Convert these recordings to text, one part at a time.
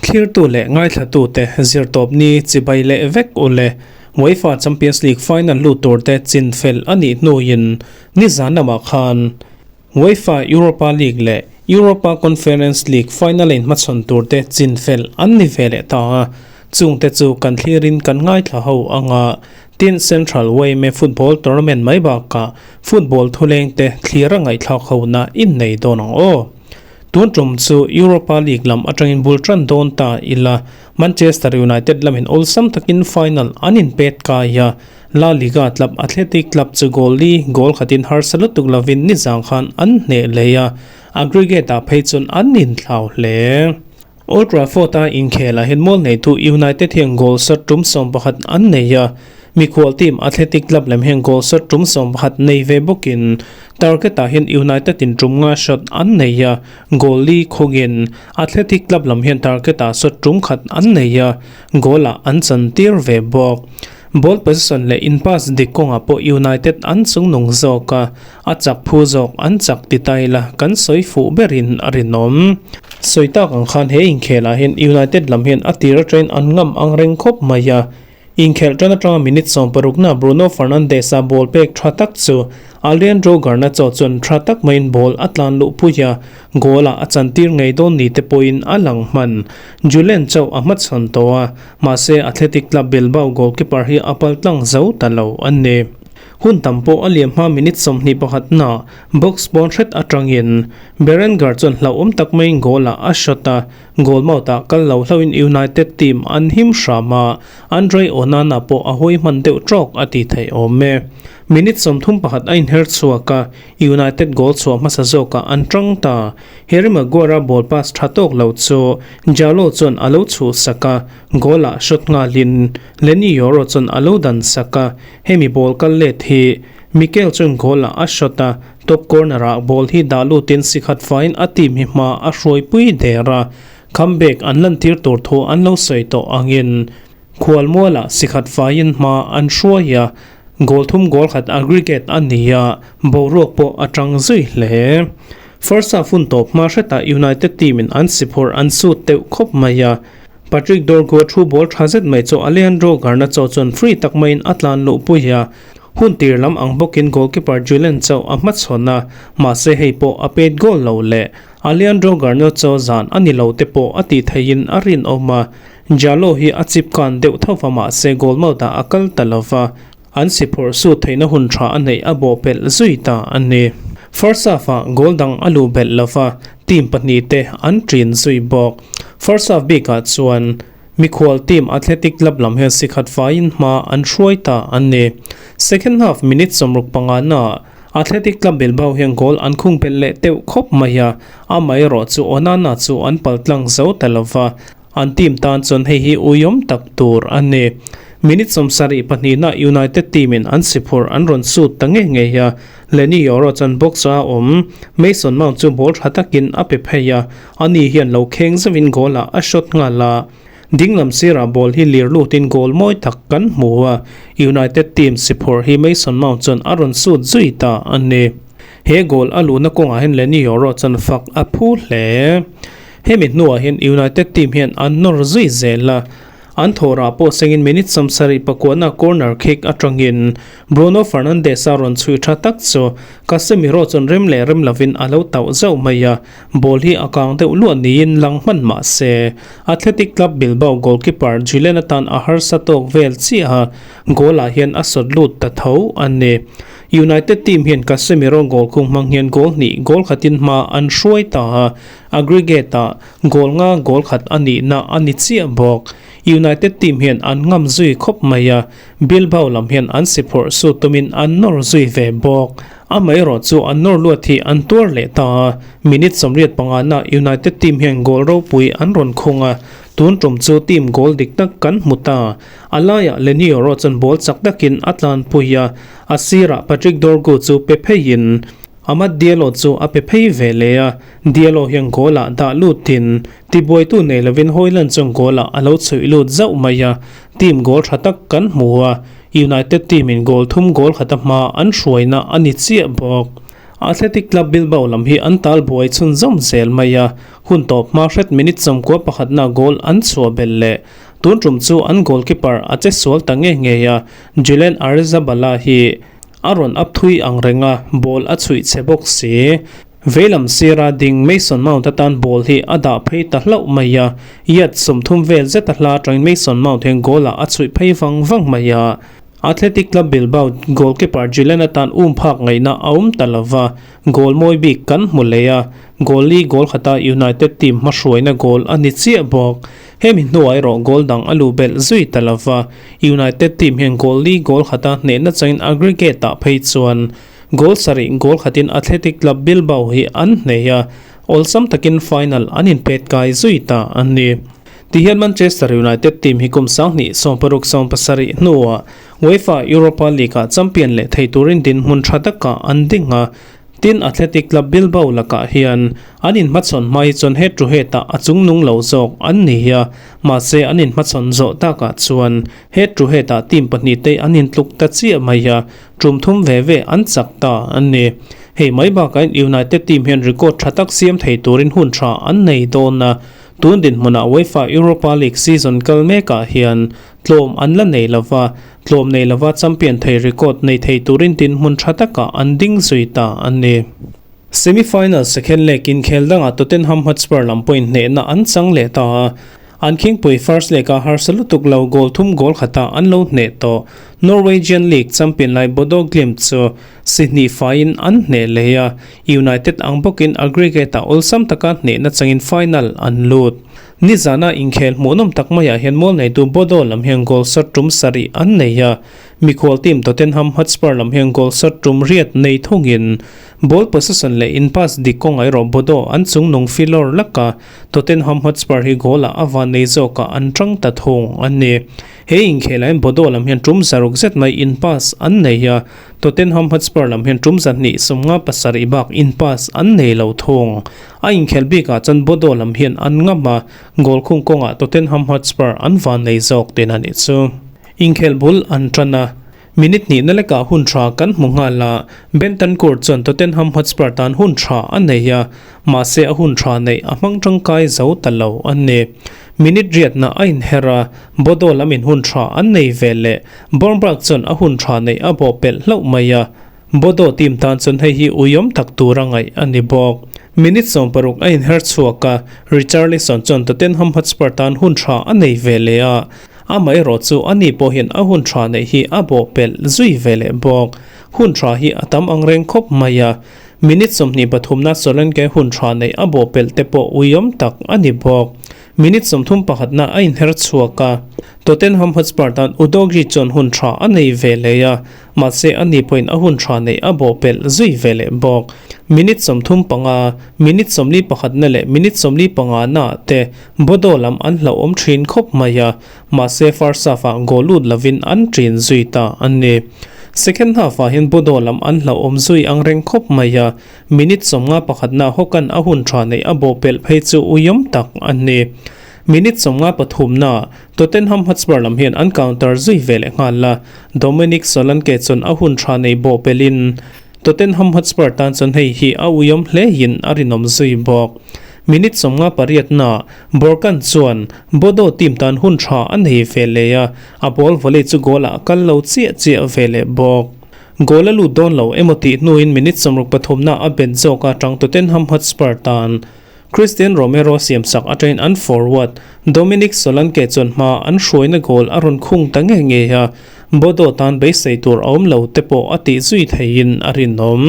Thlirtu leh ngaithlatute zirtawpni chibai leh vek u le. UEFA Champions League final lut turte chinfel a nih hnuin nizan lamah khan UEFA Europa League leh Europa Conference League final a inhmachhawn turte chinfel an ni ve leh ta a, chungte chu kan thlirin kan ngaithla ho ang a, tin Central yma Football Tournament mai bakah football thulengte thlir a ngaihthlak hona innei dawn ang aw. Tun tum chu Europa League lam atangin bul tan dawn ta ila, Manchester United lamin awlsam takin final an inpet kai a, La Liga club Athletic Club chu goal li goal khatin harsa lutuk lovin nizang khan an hneh leh a, aggregate ah phei chuan an inthlau hle. Old Trafford a inkhelah hian mual neitu United hian goal shot tum 11 an nei a, mikhual team Athletic Club lem hian goal shot tum 11 nei ve bawkin target ah hian United in tum nga shot an nei a, goal li khawngin Athletic Club lam hian target ah shot tum khat an nei a, goal ah an chantir ve bawk. Ball possession leh in pass dik kawngah pawh United an chungnung zawk a, a chak phu zawk an chak ti ta ila kan sawi fuh berin a rinawm. Sawi tak ang khan he inkhelah hian United lam hian a tir atangin an ngam ang reng khawp mai a, inkhelh tan atanga minute 16 na Bruno Fernandes-a ball pek tha tak chu Alejandro Garnacho chuan tha tak maiin ball a tlan luh pui a, goal-ah a chantir ngei dawn ni te pawhin a lang hman. Julian chauh a hmachhawn tawh a. Mahse, Athletic Club Bilbao goalkeeper hi a pal tlang zo ta lo a ni. Hun tam pawh a liam hma minute 21 na box pawn hret atangin Berenguer chuan hlauhawm tak maiin goal-ah a shot a, goal mouth-ah kal lo hlauhin United team an him hram a, Andre Onana pawh a hawi hman deuh tawk a ti theih awm e. Minute 31 a inher chhuak a, United goal chhuah hmasa zawkah an tang ta. Harry Maguire-a ball pass tha tawk lo chu Jallow chuan a lo chhuh sak a, goal-ah shot nghalin Leny Yoro chuan a lo dan sak a, hemi ball kal let hi Mikel chuan goal-ah a shot a, top corner-ah ball hi dah lutin si khat faiin a team hi hma a hruaipui der a, comeback an lantir tur thu an lo sawi tawh angin khualmualah si khat faiin hma an hruai a, goal thum goal khat aggregate a ni a, boruak pawh a tang zui hle. First half hun tawp hma hretah United team in an siphawrh an sut deuh khawp mai a, Patrick Dorgu thu ball tha zet mai chu Alejandro Garnacho chuan free tak maiin a tlan luh pui a, hun tir lam ang bawkin goalkeeper Julian chauh a hmachhawn a, mahse hei pawh a pet goal lo leh Alejandro Garnacho zan a ni lo te pawh a tih theihin a rinawm a, Jallow hi a chip kan deuh tho va mahse goal mouth ah a kal ta lo va, an si phawrh sut theihna hun tha a neih a bawhpelh zui ta a ni. First half ah goal dang a luh belh lo va, team pahnih te an ṭin zui bawk. First half bikah chuan mikhual team Athletic Club lam hian si khat faiin hma an hruai ta a ni. Second half minute 65 na ah Athletic Club Bilbao hian goal an khung belh leh deuh khawp mai a, amaherawh chu Onana chu an paltlang zo ta lo va, An team tan chuan hei hi uiawm tak tur a ni. Minute 72 na United team in an siphawrh an rawn sut ta ngei ngei a, Leny Yoro chuan box a awm. Mason Mount chu ball tha takin a pe phei a, ani hian lo kheng zauhin goal ah a shot nghal a. Dinglam sirah ball hi lir lutin goal mawi tak kan hmu a, United team siphawrh hi Mason Mount chuan a rawn sut zui ta a ni. He goal a luhna kawngah hian Leny Yoro chuan fak a phu hle. Hemi hnuah hian United team hian an nawr zui zel a, an thawhrah pawh sengin minute 79 na corner kick atangin Bruno Fernandes a rawn chhui tha tak chu Casemiro chuan rem leh rem lovin a lo tauh zauh mai a, ball hi a kang deuh luah niin lang hman mah se Athletic Club Bilbao goalkeeper Julian atan a harsa tawk vel chiah a, goal ah hian a sawt lut ta tho a ni. United team hian Casemiro goal khung hmang hian goal hnih goal khatin hma an hruai ta a, Aggregate ah goal nga goal khat a nihna a ni chiah bawk. United team hian an ngam zui khawp mai a, Bilbao lam hian an si phawrh su tumin an nawr zui ve bawk. Amaherawh chu an nawr luat hi an tuar leh ta a, minute 85 na United team hian goal ropui an rawn khung a, tun tum chu team goal dik tak kan hmu ta. A laiah Leny Yoro chuan ball chak takin a tlanpui a, a sirah Patrick Dorgu chu pe pheiin Amad Diallo chu a pe phei ve leh a, Diallo hian goal-ah dah lutin tibuaitu nei lovin Hojlund chuan goal-ah a lo chhuih lut zauh mai a, team goal tha tak kan hmu a, United team-in goal thum goal khata hma an hruaina a ni chiah bawk. Athletic Club Bilbao lam hi an tal buai chhunzawm zel mai a, hun tawp hma hret minute 90 pakhatna goal an chhuah belh leh. Tun tum chu an goalkeeper a che sual ta nge ngei a, Julen Arizabala hi a rawn up thui ang reng a, ball a chhuih chhe bawk si. Veilam sira ding Mason Mount atan ball hi a dah phei ta hlauh mai a, yard 30 vel zeta hla atangin Mason Mount hian goal ah a chhuih phei vang vang mai a. Athletic Club Bilbao goalkeeper Julen atan um phak ngaihna a awm ta lo va, goal mawi bik kan hmu leh a, goal li goal khata United team hmahruaina goal a ni chiah bawk. Hemi hnuah erawh goal dang a luh belh zui ta lo va, United team hian goal li goal khata hnehna changin aggregate ah phei chuan goal sarih goal khatin Athletic Club Bilbao hi an hneh a, awlsam takin final an inpet kai zui ta a ni. Tihian Manchester United team hi kum 2016 17 hnuah UEFA Europa League-ah champion leh thei turin dinhmun tha takah an ding a, tin Athletic Club Bilbao lakah hian an inhmachhawn hma hi chuan head to head-ah a chungnung lo zawk an ni a, mahse an inhmachhawn zawh takah chuan head to head-ah team pahnihte an intluk ta chiah mai a, tum thum ve ve an chak ta a ni. Hei mai bakain United team hian record tha tak siam thei turin hun tha an nei dawn a, Tun dinhmunah UEFA Europa League season kal mekah hian tlawm an la nei lova, tlawm nei lova champion thei record nei thei turin dinhmun tha takah an ding zui ta a ni. Semi-final second leg inkhel dangah Tottenham Hotspur lam pawhin hnehna an chang leh ta a, an khingpui first leg-a harsa lutuk lo goal thum goal khatah an lo hneh tawh. Norwegian League champion lai Bodo Glimt chu si hnih faiin an hneh leh a, United ang bawkin aggregate-ah awlsam taka hnehna changin final an lut. Nizana inkhel hmuhnawm tak maiah hian mual neitu Bodo lam hian goal shot tum sarih an nei a, mikhual team Tottenham Hotspur lam hian goal shot tum riat nei thungin ball possession leh in pass dik kawngah erawh Bodo an chungnung filawr lak a, Tottenham Hotspur hi goal-ah a van nei zawkah an tang ta thung a ni. He inkhelah hian Bodo lam hian tum zaruk zet mai in pass an nei a, Tottenham Hotspur lam hian tum 257 bak in pass an nei lo thung. A inkhelh bikah chuan Bodo lam hian an ngam a, goal khung kawngah Tottenham Hotspur an van nei zawk tin a nih chu. Inkhelh bul an tan a, minute hnihna lekah hun tha kan hmu nghal a, Bentancur chuan Tottenham Hotspur tan hun tha a nei a, mahse a hun tha neih a hmang tangkai zo ta lo a ni. Minute riatna a inher a, Bodo lamin hun tha an nei ve leh. Bornberg chuan a hun tha neih a bawh pelh hlauh mai a, Bodo team tan chuan hei hi uiawm tak tura ngaih a ni bawk. Minute 60 a inher chhuak a, Richarlison chuan Tottenham Hotspur tan hun tha a nei ve leh a, amaherawh chu ani pawh hian a hun tha neih hi a bawh pelh zui ve leh bawk. Hun tha hi a tam ang reng khawp mai a, minute 23na Solanke hun tha neih a bawh pelh te pawh uiawm tak a ni bawk. Minute 31na a inher chhuak a, Tottenham Hotspur tan Udogie chuan hun tha a nei ve leh a, mahse ani pawhin a hun tha neih a bawh pelh zui ve leh bawk. Minute 35, minute 41na leh minute 45 na te Bodo lam an hlauhawm thin khawp mai a, mahse first half-ah goal lut lovin an ṭin zui ta a ni. Second half-ah hian Bodo lam an hlauhawm zui ang reng khawp mai a, minute 51na Hokan a hun tha neih a bawh pelh phei chu uiawm tak a ni. Minute 53na Tottenham Hotspur lam hian an counter zui ve leh nghal a, Dominic Solanke chuan a hun tha nei bawh pelhin Tottenham Hotspur tan chuan hei hi a uiawm hlein a rinawm zui bawk. Minute 58na Borkan chuan Bodo team tan hun tha a nei ve leh a, a ball volley chu goal ah a kal lo chiah chiah ve leh bawk. Goal a lut dawn lo emaw tih hnuin minute 63na a bet zawk a tang Tottenham Hotspur tan Cristian Romero siamsak atangin an forward Dominic Solanke chuan hma an hruaina goal a rawn khung ta nge nge a, Bodo tan beisei tur a awm lo te pawh a tih zui theiin a rinawm.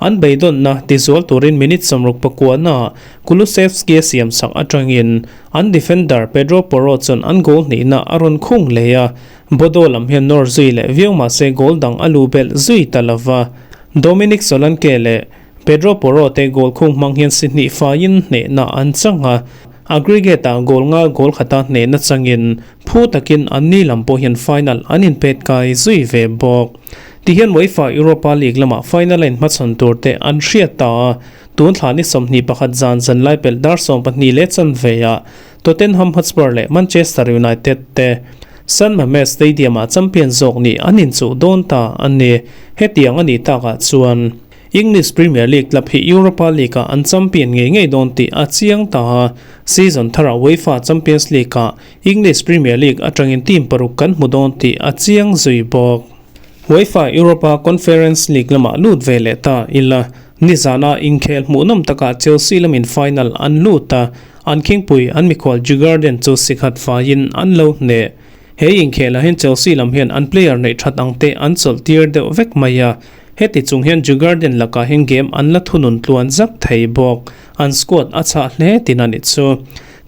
An beidawnna tizual turin minute 69na Kulusevski a siamsak atangin an defender Pedro Porro chuan an goal hnihna a rawn khung leh a, Bodo lam hian nawr zui leh viau mahse goal dang a luh belh zui ta lova. Dominic Solanke leh Pedro Porro te goal khung hmang hian si hnih faiin hnehna an chang a, aggregate-ah goal nga goal khata hnehna changin phu takin anni lam pawh hian final an inpet kai zui ve bawk. Tihian UEFA Europa League lamah final a inhmachhawn tur te an hriat ta a, tun thla ni 21 zan zan lai pelh dar 12 leh chanveah Tottenham Hotspur leh Manchester United te San Mames Stadium-ah champion zawk nih an inchuh dawn ta a ni. Hetiang a nih takah chuan. English Premier League club hi Europa League-ah an champion ngei ngei dawn tih a chiang ta a, season tharah UEFA Champions League-ah English Premier League atangin team paruk kan hmu dawn tih a chiang zui bawk. UEFA Europa Conference League lamah lut ve leh ta ila, nizana inkhel hmuhnawm takah Chelsea lamin final an lut a, an khingpui an mikhual Djurgården chu sikhat faiin an lo hneh. He inkhelah hian Chelsea lam hian an player neih that ang te an chawlh tir deuh vek mai a, heti chung hian Djurgården lakah hian game an la thunun tluan zak thei bawk. An squad a chhah hle tin a nih chu.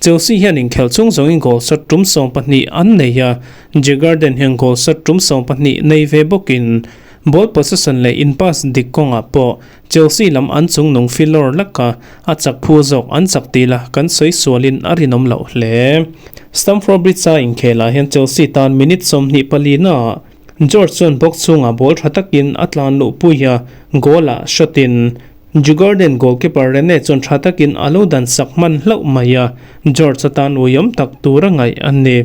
Chelsea hian inkhelh chung zawngin goal shot tum 12 an nei a, Djurgården hian goal shot tum 12 nei ve bawkin ball possession leh in pass dik kawngah pawh Chelsea lam an chungnung filawr lak a, a chak phu zawk an chak tih la kan sawi sualin a rinawm loh hle. Stamford Bridge-a inkhelah hian Chelsea tan minute 24 naah George chuan box chhungah ball tha takin a tlan luhpui a, goal-ah shot-in Djurgården goalkeeper Rene chuan tha takin a lo dan sak hman hlauh mai a, George atan uiawm tak tur a ngaih a ni.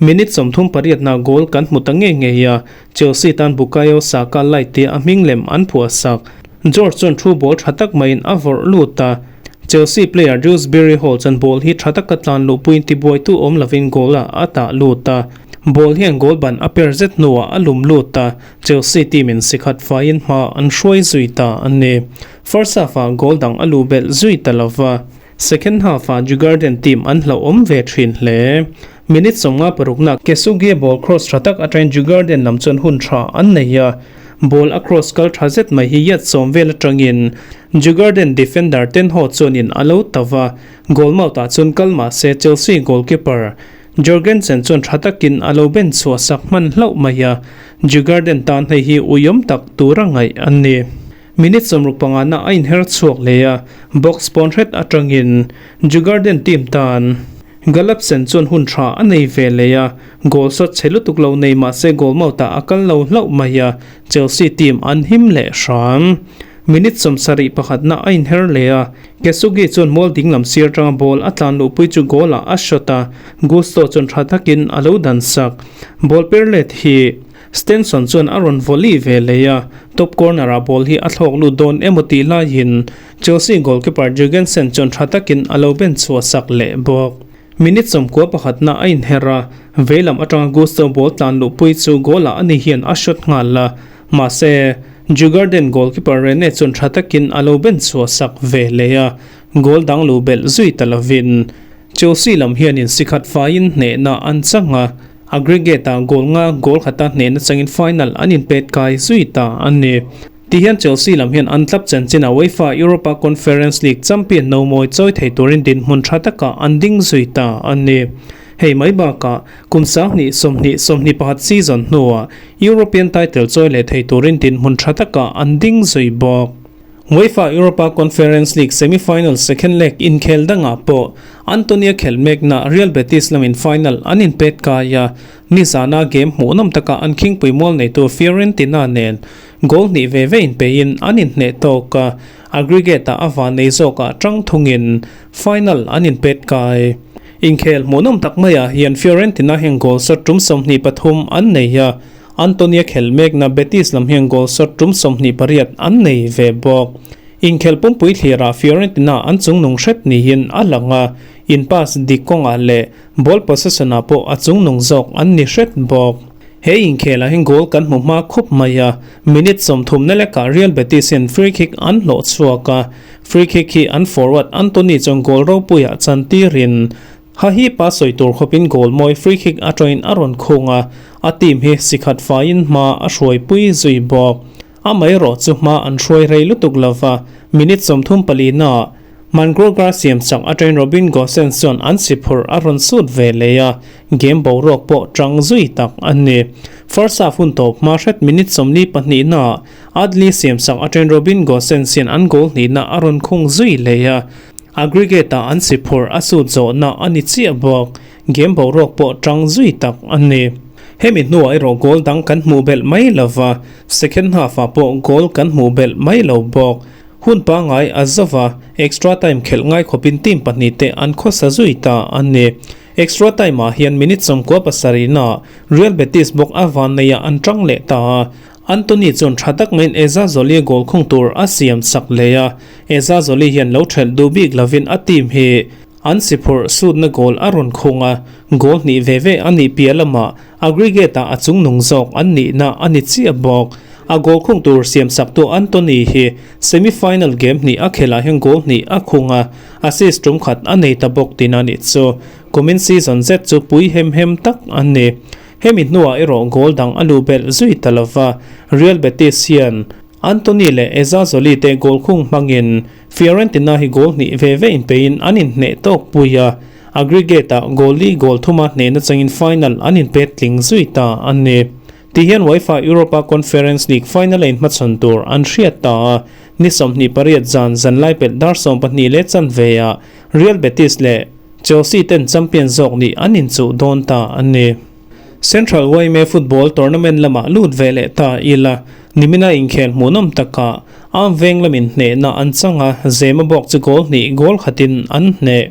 Minute 38 naah goal kan hmu ta ngei ngei a, Chelsea tan Bukayo Saka light tia a hming lem an phuah sak. George chuan thu ball tha tak maiin a vawrh lut a, Chelsea player Dewsbury Hall chuan ball hi tha taka tlan luhpuiin tibuaitu awm lovin goal ah a tah lut a, ball hian goal ban a per zet hnuah a lum lut a, Chelsea team in sikhat faiin hma an hruai zui ta a ni. First half ah goal dang a luh belh zui ta lova. Second half ah Djurgården team an hlauhawm ve thin hle. Minute 56 nak Kesugie ball cross tha tak atangin Djurgården lam chuan hun tha an nei a, ball a cross kal tha zet mai hi yard 10 vel atangin Djurgården defender Ten Ho chuanin a lo ta va, goal mouth ah chuan kal mah se Chelsea goalkeeper Jorgensen chuan tha takin a lo ben chhuah sak hman hlauh mai a, Djurgården tan hei hi uiawm tak tura ngaih an ni. Minute 65 na a inher chhuak leh a, box pawn hret atangin Djurgården team tan Galapsen chuan hun tha a nei ve leh a, goal shot chhe lutuk lo nei mah se goal mouth ah a kal lo hlauh mai a, Chelsea team an him leh hram. Minute 71 na a inher leh a, Kesugi chuan mual dinglam sir atanga ball a tlan luhpui chu goal ah a shot a, Gusto chuan tha takin a lo dan sak. Ball per let hi Stenson chuan a rawn volley ve leh a, top corner-ah ball hi a thlawk lut dawn emaw tih laiin Chelsea goalkeeper Jorgensen chuan tha takin a lo ben chhuah sak leh bawk. Minute 91 na a inher a, veilam atanga Gusto ball tlan luhpui chu goal-ah ani hian a shot nghal a, mahse Djurgården goalkeeper Rene chuan tha takin a lo ben chhuah sak ve leh a, goal dang luh belh zui ta lovin Chelsea lam hianin sikhat faiin hnehna an chang a. Aggregate-ah goal nga goal khata hnehna changin final an inpet kai zui ta a ni. Tihian Chelsea lam hian an club chanchinah UEFA Europa Conference League champion no mawi chawi thei turin dinhmun tha takah an ding zui ta a ni. Hei mai bakah kum 2020 21 season hnuah European title chawi leh thei turin dinhmun tha takah an ding zui bawk. UEFA Europa Conference League semi-final second leg inkhel dangah pawh Antonio khelh mekna Real Betis lamin final an inpet kai a, nizana game hmuhnawm takah an khingpui mual neitu Fiorentina nen goal hnih ve ve inpeiin an inhneh tawk a, aggregate-ah a van nei zawkah tang thungin final an inpet kai. Inkhel hmuhnawm tak maiah hian Fiorentina hian goal shot tum 23 an nei a, Antonia khelh mekna Betis lam hian goal shot tum 28 an nei ve bawk. Inkhel pumpui thlirah Fiorentina an chungnung hret niin a lang a, in pass dik kawngah leh ball possession ah pawh a chungnung zawk an ni hret bawk. He inkhelah hian goal kan hmu hma khup mai a, minute 30 na lekah Real Betis hian free kick an hlawh chhuak a, free kick hi an forward Antony chuan goal ropuiah chantirin Ha hi pa sawi tur khawpin goal mawi free kick atangin a rawn khung a, a team hi sikhat faiin hma a hruaipui zui bawk. Amaherawh chu hma an hruai rei lutuk lova, minute 34 naah Mangrogar siam chak atangin Robin Gosens chuan an si phurh a rawn sut ve leh a, game boruak pawh tang zui tak a ni. First half hun tawp hma hret minute 42 naah Adli siam chak atangin Robin Gosens hian an goal hnihna a rawn khung zui leh a, Aggregate-ah an si phurh a sut zawhna a ni chiah bawk. Game boruak pawh tang zui tak a ni. Hemi hnuah erawh goal dang kan hmuh belh mai lo va, second half-ah pawh goal kan hmuh belh mai lo bawk. Hun pangngai a zo va, extra time khelh ngai khawpin team pahnih te an khawsa zui ta a ni. Extra time-ah hian minute 97 naah Real Betis bawk a van neiah an tang leh ta a. Antony chuan tha tak maiin Ezzazoli goal khung tur a siam sak leh a, Ezzazoli hian lo thelh duh bik lovin a team hi an si phurh sutna goal a rawn khung a, goal hnih ve ve a nih piah lamah aggregate ah a chungnung zawk an nihna a ni chiah bawk. A goal khung tur siam saktu Antony hi semi final game hnih a khelh ah hian goal hnih a khung a, assist tum khat a nei ta bawk tihna a nih chu. Kumin season zet chu pui hem hem tak a ni. Hemi hnuah erawh goal dang a luh belh zui ta lova, Real Betis hian Antony leh Ezzazoli te goal khung hmangin Fiorentina hi goal hnih ve ve inpeiin an inhneh tawk pui a, aggregate-ah goal li goal thuma hnehna changin final an inpet tling zui ta a ni. Ti hian UEFA Europa Conference League final a inhmachhawn tur an hriat ta a, ni 28 zan zanlai pelh dar 12 leh chanve-ah Real Betis leh Chelsea ten champion zawk nih an inchuh dawn ta a ni. Central yma Football Tournament lamah lut ve leh ta ila, nimina inkhel hmuhnawm takah Arm Veng lamin hnehna an chang a, Zema bawk chu goal hnih goal khatin an hneh.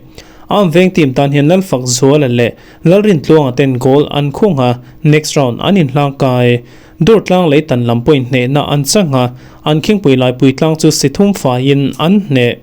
Arm Veng team tan hian Lalfak Zuala leh Lalrintluanga ten goal an khung a, next round an inhlang kai. Durtlang leitan lam pawhin hnehna an chang a, an khingpui laipui tlang chu si thum faiin an hneh.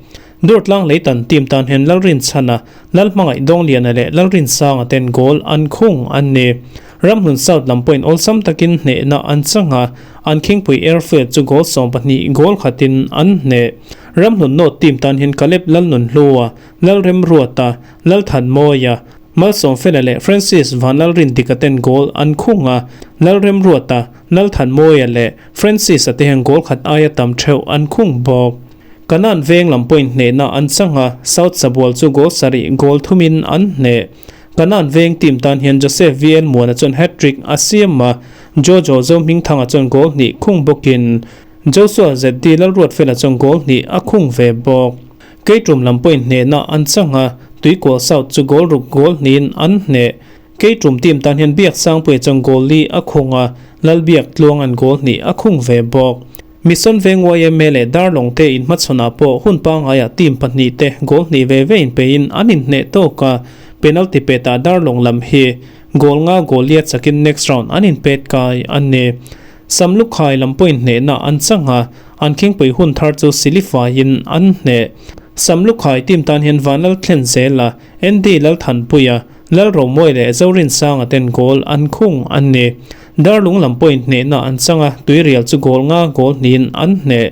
Durtlang leitan team tan hian Lalrinchhana, Lalhmangaih Dawngliana leh Lalrinsanga ten goal an khung an ni. Ramhlun South lam pawhin awlsam takin hnehna an chang a, an khingpui Airfield chu goal 12 goal khatin an hneh. Ramhlun North team tan hian Caleb Lalnunhlua, Lalremruata, Lalthanmawia, Malsawmfela leh Francis Vanlalrindika ten goal an khung a, Lalremruata, Lalthanmawia leh Francis-a te hian goal khat aia tam theuh an khung bawk. Kanan veng lam pawhin hnehna an chang a, South Sabual chu goal sarih goal thumin an hneh. Kanan veng team tan hian Joseph VL Muana chuan hat-trick a siam a, Jojo Zohmingthanga chuan goal hnih khung bawkin Joshua ZD Lalruatfela chuan goal hnih a khung ve bawk. Keitum lam pawhin hnehna an chang a, Tuikual South chu goal ruk goal hnihin an hneh. Keitum team tan hian Biak Sangpuia chuan goal li a khung a, Lalbiak Tluanga'n goal hnih a khung ve bawk. Mission Veng yma leh Darlawng te inhmachhawnah pawh hun pangaiah team pahnih te goal hnih ve ve inpeiin an inhneh tawk a, penalty petah Darlawng lam hi goal nga goal lia chakin next round an inpet kai a ni. Samlukhai lam pawhin hnehna an chang a, an khingpui hun thar chu silifaiin an hneh. Samlukhai team tan hian Vanlal thlen zel a, Andy Lalthanpuia, Lalromawi leh Zorinsanga ten goal an khung a ni. Darlung lam pawhin hnehna an chang a, Tuirial chu goal nga goal hnihin an hneh.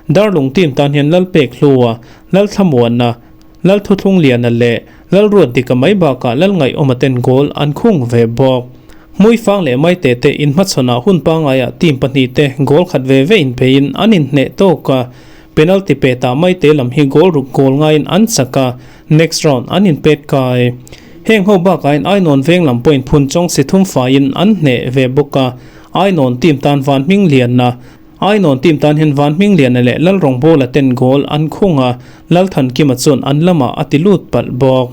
Darlung team tan hian Lalpek Hlua, Lalthlamuana, Lalthuthlungliana leh Lalruatdika mai bakah Lalngaihawma ten goal an khung ve bawk. Hmuifang leh Maite te inhmachhawnah hun pangaiah team pahnih te goal khat ve ve inpeiin an inhneh tawk a, penalty petah Maite lam hi goal ruk goal ngaiin an chak a, Next round an inpet kai. Heng ho bakah in Ainawn veng lam pawhin phun chawng si thum faiin an hneh ve bawk a. Ainawn team tan Van Hmingliana, Ainawn team tan hian Van Hmingliana leh Lalrawngbawla ten goal an khung a, Lalthankima chuan an lamah a ti lut palh bawk.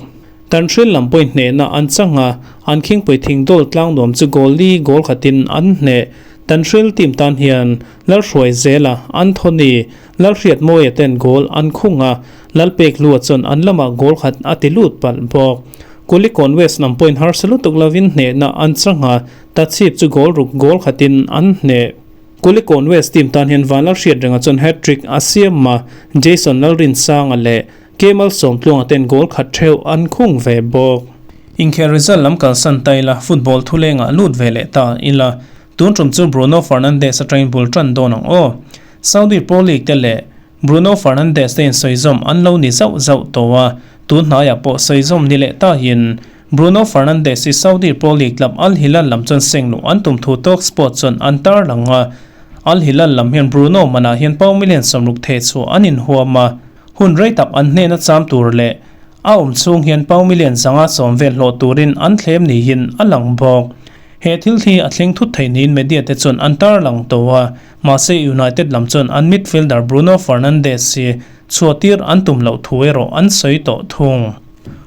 Tanhril lam pawhin hnehna an chang a, an khingpui thingdawl tlangnuam chu goal li goal khatin an hneh. Tanhril team tan hian Lalhruaizela, Anthony, Lalhriatmawia ten goal an khung a, Lalpek Hlua chuan an lamah goal khat a ti lut palh bawk. Kulikawn West lam pawhin harsa lutuk lovin hnehna an chang a, Tachhip chu goal ruk goal khatin an hneh. Kulikawn West team tan hian Vanlalhriatrenga chuan hat-trick a siam a, Jason Lalrinsanga leh Kemal Sawmtluanga ten goal khat theuh an khung ve bawk. Inkhel result lam kalsan ta ila, football thulengah lut ve leh ta ila, tun tum chu Bruno Fernandes atangin bul tan dawn ang aw. Saudi Pro League te leh Bruno Fernandes te in sawizawm an lo ni zauh zauh tawh a, tun hnaiah pawh sawizawm ni leh tahin Bruno Fernandes hi Saudi Pro League club Al Hilal lam chuan seng luh an tum thu Talk Sport chuan an tarlang a. Al Hilal lam hian Bruno manah hian pound million 60 theh chhuah an inhuam a, hun rei tak an hnena cham tur leh a awm chhung hian pound million 110 vel hlawh turin an thlem niin a lang bawk. He thil hi a thleng thut thei niin media te chuan an tarlang tawh a. Mahse United lam chuan an midfielder Bruno Fernandes hi chhuahtir an tum loh thu erawh an sawi tawh thung.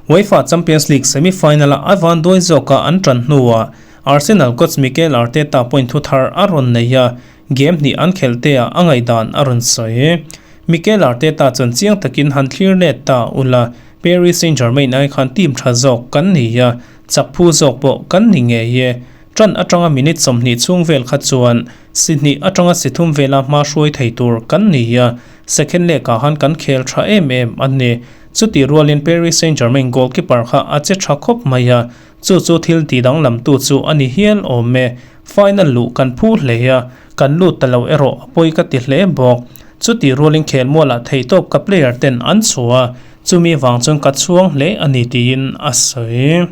UEFA Champions League semi-final-a a vanduai zawka an tan hnuah Arsenal coach Mikel Arteta pawhin thu thar a rawn nei a, game hnih an khelh teah a ngaihdan a rawn sawi. Mikel Arteta chuan chiang takin han thlir let ta ula, Paris Saint-Germain ai khan team tha zawk kan ni a, chak phu zawk pawh kan ni ngei e. Ṭan aṭanga minute 20 chhung vel kha chuan si hnih aṭanga si thum vela hma hruai thei tur kan ni a, second leg-ah khan kan khel ṭha em em a ni. Chutih rualin Paris Saint-Germain goalkeeper kha a che ṭha khawp mai a, chu chu thil ti danglamtu chu a ni hial awm e. Final luh kan phu hle a, kan lut ta lo erawh a pawi ka ti hle bawk. Chutih rualin khelmualah theihtawp ka player ten an chhuah a, chumi vang chuan ka chhuang hle a ni tiin a sawi.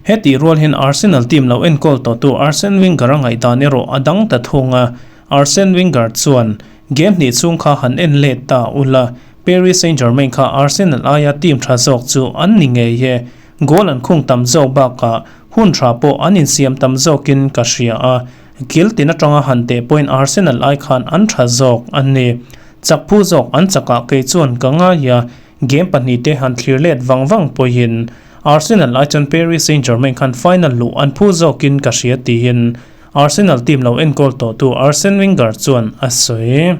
Hetih rual hian Arsenal team lo enkawl tawhtu Arsene Wenger a ngaihdan erawh a dang ta thung a, Arsene Wenger chuan, Game hnih chhung kha han en let ta ula, Paris Saint-Germain kha Arsenal aia team tha zawk chu an ni ngei e. Goal an khung tam zawk bakah hun tha pawh an insiam tam zawkin ka hria a, kil tin atanga han teh pawhin Arsenal ai khan an tha zawk a ni. Chak phu zawk an chakah kei chuan ka ngai a, Game pahnihte han thlir let vang vang pawhin Arsenal ai chuan Paris Saint-Germain khan final luh an phu zawkin ka hria tiin Arsenal team lo enkawl tawhtu Arsene Wenger chuan a sawi.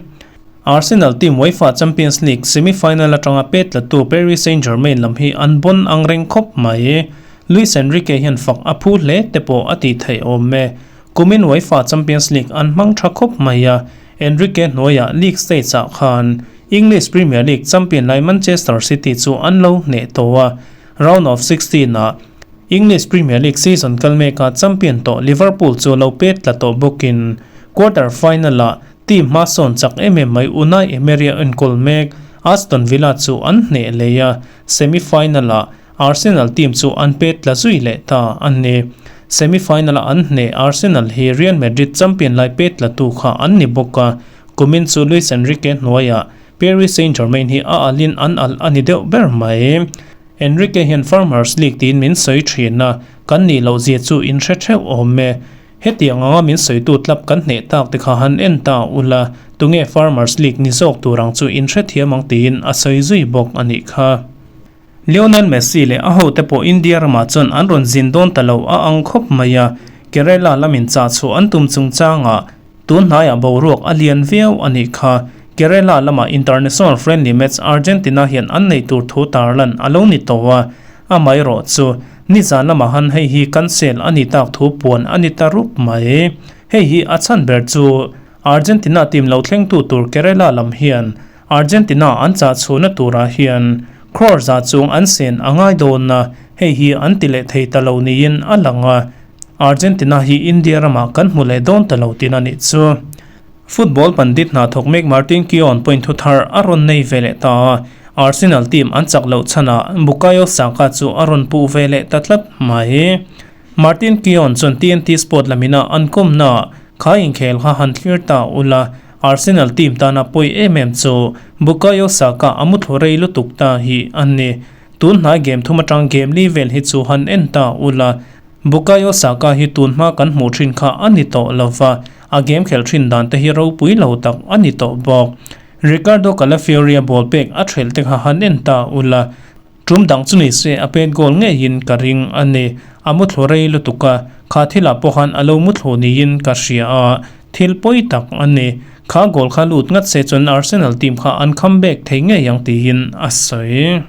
Arsenal team UEFA Champions League semi-final atanga pet tlatu Paris Saint-Germain lam hi an bon ang reng khawp mai. Luis Enrique hian fak a phu hle te pawh a tih theih awm e. Kumin UEFA Champions League an hmang tha khawp mai a, Enrique hnuaiah league stage-ah khan English Premier League champion lai Manchester City chu an lo hneh tawh a, round of 16 ah English Premier League season kal meka champion tawh Liverpool chu lo pet tla tawh bawkin quarter final ah team hmasawn chak em em mai Unai Emery a enkawl mek Aston Villa chu an hneh leh a, semi final ah Arsenal team chu an pet tla zui leh ta a ni. Semi final a an hneh Arsenal hi Real Madrid champion lai pet tla tu kha an ni bawk a, Kumin chu Luis Enrique hnuaiah Paris Saint-Germain hi a alin an alh a ni deuh ber mai. Enrique hian Farmers League tiin min sawi thin a, kan nih loh zia chu in hre theuh awm e. Hetiang anga min sawitu tlap kan hneh tak te kha han en ta ula, tunge Farmers League ni zawk tur ang chu in hrethiam ang tiin a sawi zui bawk a nih kha. Lionel Messi leh a hote pawh India ramah chuan an rawn zin dawn ta lo a ang khawp mai a, Kerala lamin chah chhuah an tum chungchangah tun hnaiah boruak a lian viau a nih kha. Kerala lamah international friendly match Argentina hian an neih tur thu tarlan a lo ni tawh a, amaherawh chu nizan lamah han hei hi cancel a ni tak thu puan a ni ta rup mai. Hei hi a chhan ber chu Argentina team lo thlengtu tur Kerala lam hian Argentina an chah chhuahna turah hian crore za chung an sen a ngai dawn a, hei hi an ti leh thei ta lo niin a lang a, Argentina hi India ramah kan hmu leh dawn ta lo tin a nih chu. Football pandit hna thawk mek Martin Keown point thu thar a rawn nei ve leh ta a, Arsenal team an chak loh chhanah Bukayo Saka chu a rawn puh ve leh ta tlat mai. Martin Keown chuan TNT Sport lamina an kawmnaah kha inkhel kha han thlir ta ula, Arsenal team tana pawi em em chu Bukayo Saka a muthlu rei lutuk ta hi a ni. Tun hnai game thum atang game li vel hi chu han en ta ula, Bukayo Saka hi tun hma kan hmuh thin kha a ni tawh lova, a game khelh thin dan te hi ropui lo tak a ni tawh bawk. Riccardo Calafiori-a ball pek a thelh te kha han en ta ula, Tum dang chu ni se a pet goal ngeiin ka ring a ni. A muthlu rei lutuk a, kha thilah pawh khan a lo muthlu niin ka hria a, thil pawi tak a ni. Kha goal kha lut ngat se chuan Arsenal team kha an comeback thei ngei ang tiin a sawi.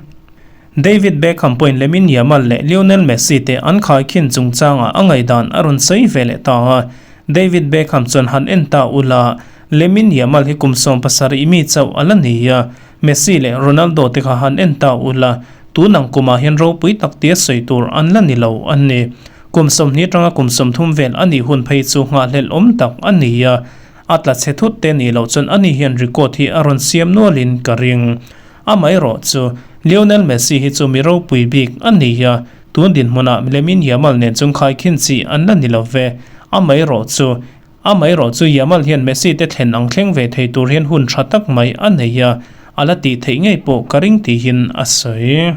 David Beckham pawhin Lamine Yamal leh Lionel Messi te an khaikhin chungchangah a ngaihdan a rawn sawi ve leh ta a. David Beckham chuan han en ta ula, Lamine Yamal hi kum 17 mi chauh a la ni a, Messi leh Ronaldo te kha han en ta ula, tun ang kumah hian ropui tak tia sawi tur an la ni lo a ni. Kum 20 atanga kum 30 vel a nih hun phei chu nghahhlelh awm tak a ni a, a tla chhe thut te nih loh chuan ani hian record hi a rawn siam nualin ka ring. Amaherawh chu, Lionel Messi hi chu mi ropui bik a ni a, tun dinhmunah Lamine Yamal nen chung khaikhin chi an la ni lo ve. Amaherawh chu, Amaherawh chu Yamal hian Messi te thlen ang thleng ve thei tur hian hun tha tak mai a nei a, a la tih theih ngei pawh ka ring tihin a sawi.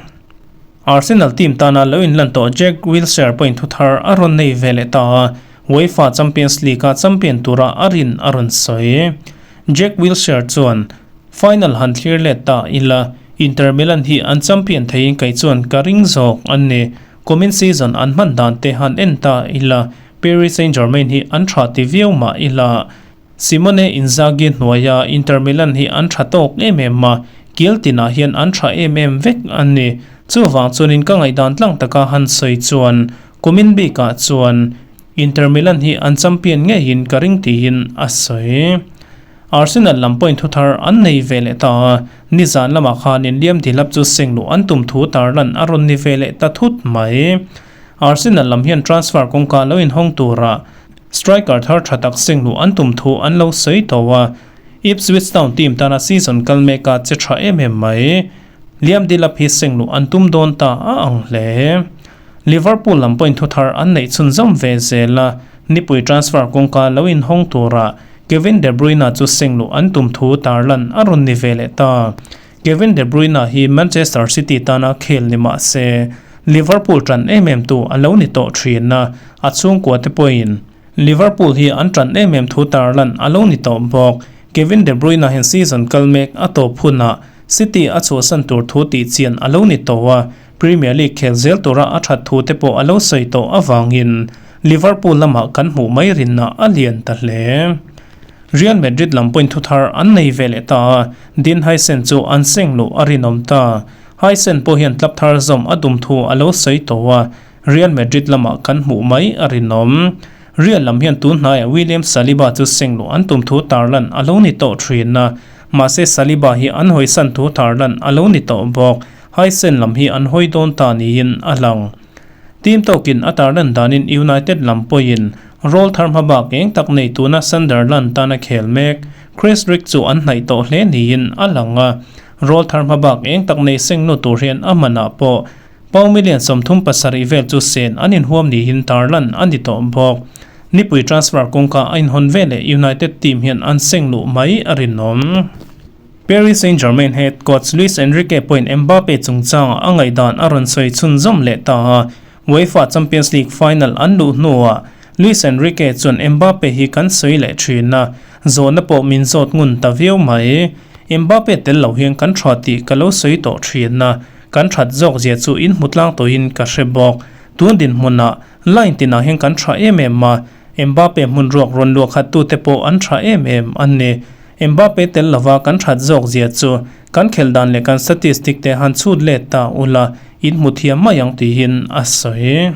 Arsenal team tana lo inlan tawh Jack Wilshere pawhin thu thar a rawn nei ve leh ta a, UEFA Champions League-a champion tura a rin a rawn sawi. Jack Wilshere chuan, Final han thlir let ta ila, Inter Milan hi an champion theiin kei chuan ka ring zawk a ni. Kumin season an hman dan te han en ta ila, Paris Saint-Germain hi an tha ti viau mah ila, Simone Inzaghi hnuaia Inter Milan hi an tha tawk em em a, kil tinah hian an tha em em vek a ni. Chuvang chuanin ka ngaihdan tlang taka han sawi chuan kumin bikah chuan. Inter Milan hi an champion ngeiin ka ring tiin a sawi. Arsenal lam pawhin thuthar an nei ve leh ta a, nizan lamah khanin Liam Delap chu seng luh an tum thu tarlan a rawn ni ve leh ta thut mai. Arsenal lam hian transfer kawngka lo inhawng tura striker thar tha tak seng luh an tum thu an lo sawi tawh a, Ipswich Town team tana season kal meka che tha em em mai. Liam Delap hi seng luh an tum dawn ta a ang hle. Liverpool lam pawhin thuthar an neih chhunzawm ve zel a, nipui transfer kawngka lo inhawng tura Kevin De Bruyne chu seng luh an tum thu tarlan a rawn ni ve leh ta. Kevin De Bruyne hi Manchester City tana khel ni mah se, Liverpool tan em em tu a lo ni tawh thin a, a chhungkua te pawhin Liverpool hi an tan em em thu tarlan a lo ni tawh bawk. Kevin De Bruyne hian season kal mek a tawp hunah City a chhuahsan tur thu tih chian a lo ni tawh a, Premier League khel zel tura a that thu te pawh a lo sawi tawh avangin Liverpool lamah kan hmuh mai rinna a lian ta hle. Real Madrid lam pawhin thuthar an nei ve leh ta a, Dean Huijsen chu an seng luh a rinawm ta. Huijsen pawh hian club thar zawm a dum thu a lo sawi tawh a, Real Madrid lamah kan hmuh mai a rinawm. Real lam hian tun hnaiah William Saliba chu seng luh an tum thu tarlan a lo ni tawh thin a, mahse Saliba hi an hawisan thu tarlan a lo ni tawh bawk. Haisen lam hi an hawi dawn ta niin a lang. Team tawkin a tarlan danin United lam pawhin role thar hma bak eng tak nei tuna Sunderland tana khel mek Chris Rigg chu an hnaih tawh hle niin a lang a. Role thar hma bak eng tak nei seng nu tur hian a manah pawh pound million 37 vel chu sen an inhuam niin tarlan a ni tawh bawk. Nipui transfer kawngka a inhawn veleh United team hian an seng luh mai a rinawm. Paris Saint-Germain head coach Luis Enrique pawhin Mbappe chungchangah a ngaihdan a rawn sawi chhunzawm leh ta a, UEFA Champions League final an luh hnuah Luis Enrique chuan Mbappe hi kan sawi leh thin a, zawhna pawh min zawt ngun ta viau mai. Mbappe tel lo hian kan tha tih ka lo sawi tawh thin a, kan that zawk zia chu in hmu tlang tawhin ka hre bawk. Tun dinhmunah line tinah hian kan tha em em a, Mbappe hmun ruak rawn luah khat tute pawh an tha em em a ni. Mbappe tel lova kan that zawk zia chu kan khelh dan leh kan statistic te han chhut let ta ula in hmu thiam mai ang tiin a sawi.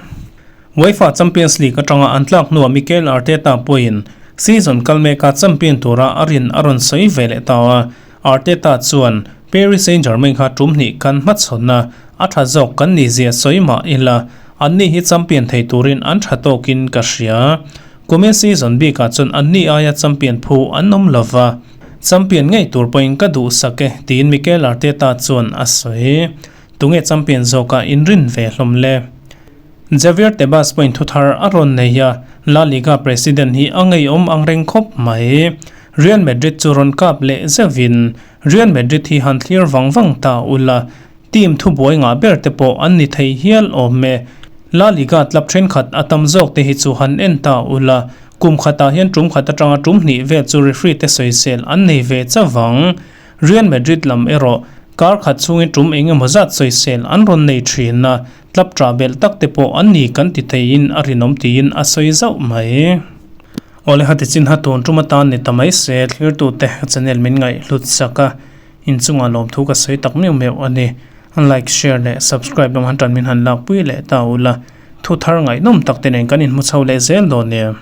UEFA Champions League atanga an tlak hnuah Mikel Arteta pawhin season kal meka champion tura a rin a rawn sawi ve leh ta a. Arteta chuan, Paris Saint-Germain kha tum hnih kan hmachhawn a, a tha zawk kan ni zia sawi mah ila, anni hi champion thei turin an tha tawkin ka hria. Kumin season bikah chuan anni aia champion phu an awm lo va, champion ngei tur pawhin ka duhsak e, tiin Mikel Arteta chuan a sawi. Tunge champion zawkah inrin ve hlawm le? Javier Tebas pawhin thuthar a rawn nei a, La Liga president hi a ngeiawm ang reng khawp mai. Real Madrid chu rawn kap leh zeuhin, Real Madrid hi han thlir vang vang ta ula, team thubuai ngah ber te pawh an ni thei hial awm e. La Liga club thenkhat a tam zawk te hi chu han en ta ula, kum khatah hian tum khat atanga tum hnih vel chu referee te sawisel an nei ve chavang. Real Madrid lam erawh kar khat chhungin tum eng emaw zat sawisel an rawn nei thin a, club tah belh tak te pawh an ni kan ti theiin a rinawm tiin a sawi zauh mai. Awle hati chin ha tun tum atan ni ta mai se thlirtute channel min ngaih hlut sak a, inchungah lawmthu ka sawi tak meuh meuh a ni. Like, share leh subscribe lam han tan min han lakpui leh ta ula, thu thar ngaihnawm tak te nen kan inhmu chho leh zel dawn nia.